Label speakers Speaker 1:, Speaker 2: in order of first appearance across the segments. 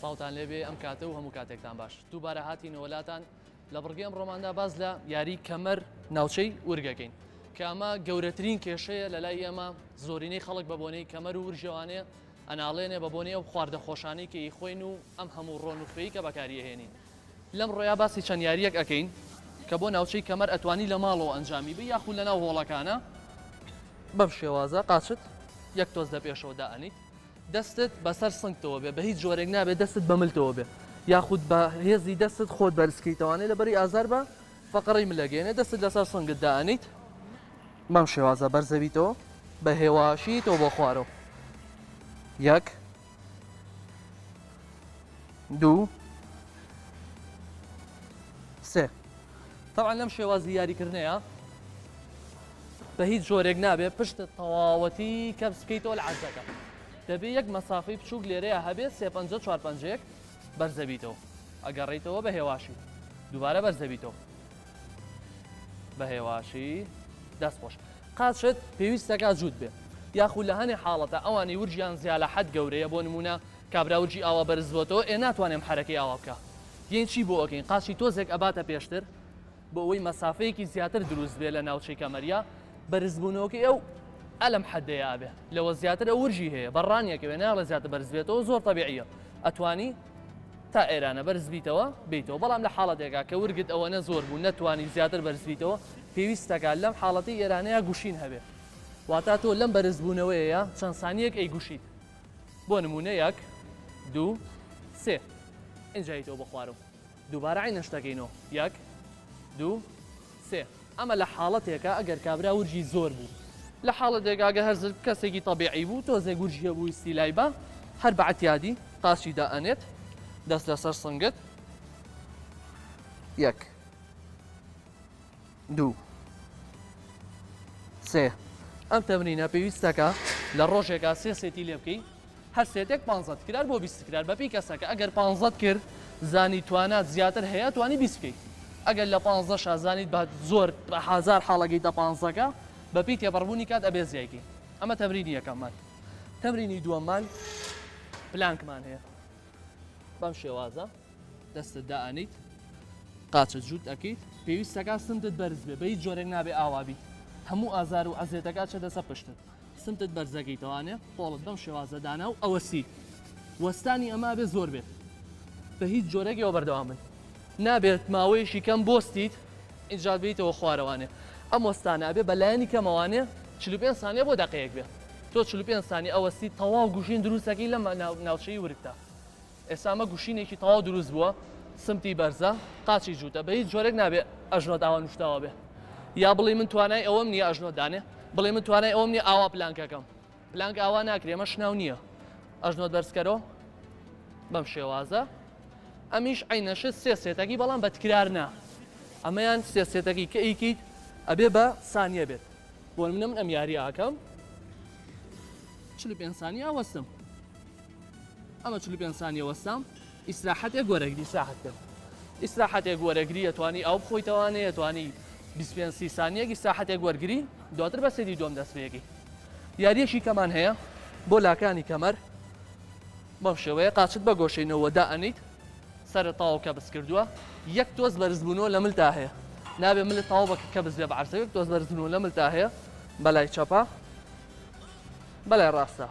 Speaker 1: سڵاوتان لێبێ ئەم کاتە و هەموو کاتێکتان باش. دووبارە هاتینەوە لاتان لە بڕگەی ئەمڕۆماندا باس لە یاری کەمەر ناوچەی ورگەکەین کە ئەمە گەورەترین کێشەیە لە لای ئێمە زۆرینەی خەڵک بە بۆنەی کەمەر و ورژەوانەیە ئەناڵێنێ بە بۆنەی ئەو خواردە خۆشانەی کە ئیخۆین و ئەم هەموو ڕۆن و خوێی کە بەکاری ئەهێنین. لەمڕۆیا باسی چەند یارییەک ئەکەین کە بۆ ناوچەی کەمەر ئەتوانی لە ماڵەوە ئەنجامی بەی یاخود لەناو هۆڵەکانە. بەم شێوازە قاچت یەک تۆز لە پێشەوە دائەنیت دەستت بەسەر سنگتەوە بێ بە هیچ جۆرێک نابێت دەستت بە ملتەوە بێ یاخود بە هێزی دەستت خۆت بەرزکەیتەوانێ لەبەری ئازار بە فەقەڕەی ملەگەیەنێ دەستت لەسەر سنگت دائەنیت بەم شێوازە بەرزەبیتەوە بە هێواشی تۆ بۆ خوارەوە یەک دوو سێ تەبعەن لەم شێوازی یاریکردنەیە بە هیچ جۆرێک نابێ پشتت تەواوەتی کەپس بکەیتەوە لە عەرزەکە دەبێ یەک مەسافەی بچووک لێرەیە هەبێت سێ پەنجە چوار پەنجەیەک بەرزەبیتەوە ئەگەڕیتەوە بە هێواشی دووبارە بەرزەبیتەوە بە هێواشی دەست خۆش قاچت پێویستەکە جووت بێ یاخود لە هەنێ حاڵەتە ئەوانی ورگیان زیا لە حەد گەورەیە بۆ نمونە کابرا ورگی ئاوا بەرز بۆتەوە ئێ ناتوانێم حەرەکەی ئاوا بکا یەین چی بۆ ئەکەین قاچی تۆزێک ئەباتە پێشتر بۆ ئەوەی مەسافەیەکی زیاتر دروست بێ لە ناوچەی کەمەریا بەرزبوونەوەکەی ئەو ئەلم حەدەیە ئەبێ لەوە زیاتر ئەو ورژی هەیە بەڕانیەکەوێ ناڵێ زیاتر بەرز بێتەوە زۆر تەبیعیە ئەتوانی تا ئێرانە بەرز بیتەوە بیتەوە بەڵام لە حاڵەتێکا کە ورگت ئەوەنە زۆر بوو نەتوانی زیاتر بەرز بیتەوە پێویستەکە لەم حاڵەتی ئێرانەیە گوشین هەبێ واتا تۆ لەم بەرزبوونەوەیە چەند سانیەک ئەی گوشیت بۆ نموونە یەک، دوو، سێ. ئینجا یتەوە بۆ خوارەوە. دووبارە عەینەن شتەکەینەوە. یەک، دوو، سێ. ئەمە لە حاڵەتێکا ئەگەر کابرا ورگی زۆر بوو. لە حاڵەتێکا ئەگەر هەر کەسێکی تەبیعی بوو تۆزێک ورگی هەبوو ویستی لای با هەر بە عەتیادی قاچی دائەنێت دەست لەسەر سنگت. یەک. دوو سێ ئەم تەمرینە پێویستەکە لە ڕۆژێکا سێ سێتی لێ بکەی هەر سێتێک پانزە تکرار بۆ 20 تکرار بەپی کەسەکە ئەگەر پانزەت کرد زانی توانات زیاتر هەیە توانی 20 بکەیت ئەگەر لە پانزە شا زانیت بە زۆر بە هزار حاڵەگەیتە پانزەکە بەپی تێپەڕبوونی کات ئەبێ زیایکەی ئەمە تەمرینی یەکەممان تەمرینی دووەممان پلانکمان هەیە بەم شێوازە دەستت دائەنیت قاچت جووت ئەکەیت پێویستەکە سمتت بەرز بێ بە هیچ جۆرێک نابێ ئاوا بیت هەموو ئازار و ئەزێتەکە چێتە سەر پشتت سمتت بەرزەکەیتەوانێ قۆڵت بەم شێوازە دانا و ئەوەسی وەستانی ئەمە بێ زۆر بێت بە هیچ جۆرێک ئێوە بەردەوام بن نابێت ماوەیەکی کەم بۆستیت ئینجا بیتەوە خوارەوانێ ئەم وەستانە ئەبێ بە لایەنی کەمەوانێ 45 سانیە بۆ دەقەیەک بێ تۆ 45 سانی ئەوەستی تەواو گوشین دروستەکەی لەم ناوچەی ورگتا ئێستا ئەمە گوشینێکی تەواو دروست بووە سمتی بەرزە قاچی جووتە بە هیچ جۆرێک نابێ ئەژنۆت ئاوا نوشتاوە بێ یا بڵێ من توانای ئەوەم نییە ئەژنۆ دانێ بڵێ من توانای ئەوەم نییە ئاوا پلانکەکەم پلانک ئاوا ناکرێ ئەمە شناو نییە ئەژنۆت بەرزکەرەوە بەم شێوازە ئەمیش عینەشت سێ سێتەکی بەڵام بە تکرار نا ئەمەیان سێ سێتەکی کە ئیکیت ئەبێ بە سانیە بێت بۆ منە من ئەم یاری ئاکەم 45 سانیە وەستم ئەمە 45 سانیە وەستام ئیسراحەتێک وەرەگری ئیسراحەت بکەن ئیسراحەتێک وەرەگری ئەتوانی ئاو بخۆیتەوانێ ئەتوانی 25 سی سانیەک ئیسراحەتێک وەرگری دواتر بە سێتی دووەم دەست پێ ئەکەی یاریەکی کەمان هەیە بۆ لاکانی کەمەر بەم شێوەیە قاچت بە گۆشەی نەوە دائەنیت سەرت تەواو کەبس کردووە یەک تۆز بەرزبوونەوە لە ملتا هەیە نابێ ملت تەواو بە کەبس بێ بە عەرزە یەک تۆز بەرزبوونەوە لە ملتا هەیە بەلای چەپە بەلای ڕاستە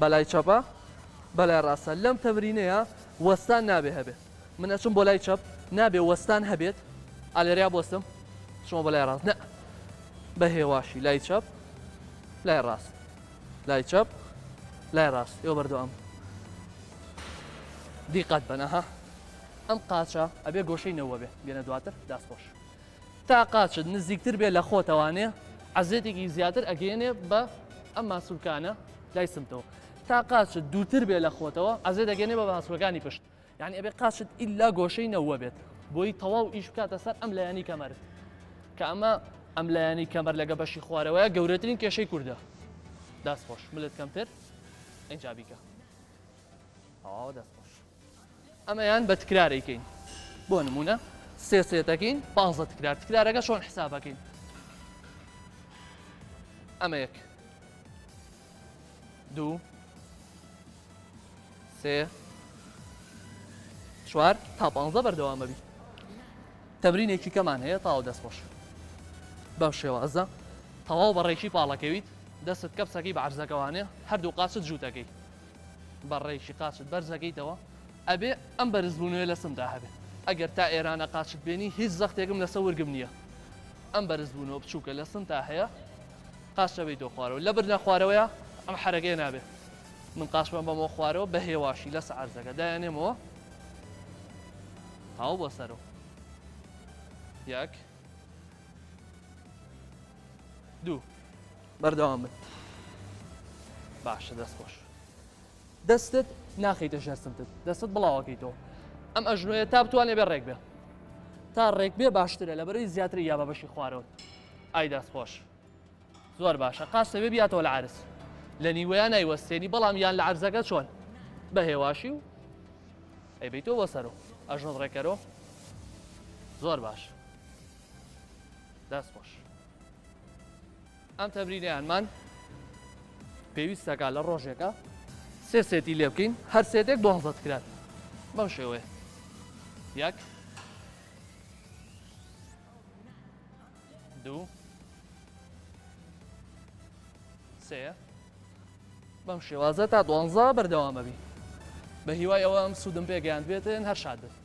Speaker 1: بەلای چەپە بەلای ڕاستە لەم تەمرینەیە وەستان نابێ هەبێت من ئەچم بۆ لای چەپ نابێ وەستان هەبێت ئالێریا بۆستم چمە بۆ لای ڕاست نە بە هێواشی لای چەپ لای ڕاست لای چەپ لای ڕاست ئێوە بەردەوام دیقەت بن ئەها ئەم قاچە ئەبێ گۆشەی نەوە بێ بێنە دواتر داست خۆش تا قاچت نزیکتر بێ لە خۆتەوانێ عەزێتێکی زیاتر ئەگەیەنێ بە ئەم ماسولکانە لای سمتەوە تا قاچت دوورتر بێ لە خۆتەوە عەزێت دەگەێنێ بە ماسولکانی پشت یعنی ئەبێ قاچت ئیلا گۆشەی نەوە بێت بۆی تەواو ئیش بکاتە سەر ئەم لایەنی کەمەرت کە ئەمە ئەم لایەنی کەمەر لەگە بەشی خوارەوەیە گەورەترین کێشەی کوردە دەست خۆش ملت کەمتر ئینجا بیکە تەواوە دەست خۆش ئەمەیان بە تکرار ئەیکەین بۆ نمونە سێ سێتەکەین پانزە تکرار تکرارەکە چۆن حسابەکەین ئەمە یەک دوو سێ. چوار تا پانزە بەردەوامەبی. تەمرینێکی کەمان هەیە تاو دەست خۆش. بەم شێوازە تەواو بە ڕێکی پاڵەکەویت دەستت کەپسەکەی بە عەرزەکەوانێ هەردوو قاچت جووتەکەی بە ڕێکی قاچت بەرزەکەیتەوە ئەبێ ئەم بەرزبوونەوەی لە سمدا هەبێ ئەگەر تا ئێرانە قاچت بێنی هیچ زەختێکم لەسە ورگم نییە ئەم بەرزبوونەوە بچووکە لە سمتا هەیە قاچ دەبەیتەوە خوارەوە لە بردنە خوارەوەیە ئەم حەرەکەیە نابێ من قاچمان بەمەوە خوارەوە بە هێواشی لەسە عەرزەکە دایانێمەوە تاو بۆ سەرەوە یەک دوو بەردەوام بن باشە دەست خۆش دەستت ناخەیتە ژێر سمتت دەستت بڵاوەکەیتەوە ئەم ئەژنۆیە تا بتوانێ بێ ڕێک بێ تا ڕێک بێ باشترە لە بەرەی زیاتری یا بە بەشی خوارەوە ئای دەست خۆش زۆر باشە قاچ دەبێ بیاتەوە لە عەرز لە نیوەیان نایوەستێنی بەڵام یان لە عەرزەکە چۆن بە هێواشی و ئەیبەیتەوە بۆ سەرۆ ئەژنۆت ڕێکەرۆ زۆر باش دەست خۆش ئەم تەمرینەیانمان پێویستەکە لە ڕۆژێکە سێ سێتی لێ بکەین هەر سێتێک دوانزە تکرار بەم شێوەیە یەک دوو سێ بەم شێوازە تا دوانزە بەردەوامە بی بە هیوای ئەوە ئەم سوودم پێگەیان بێتن هەر شاد بن.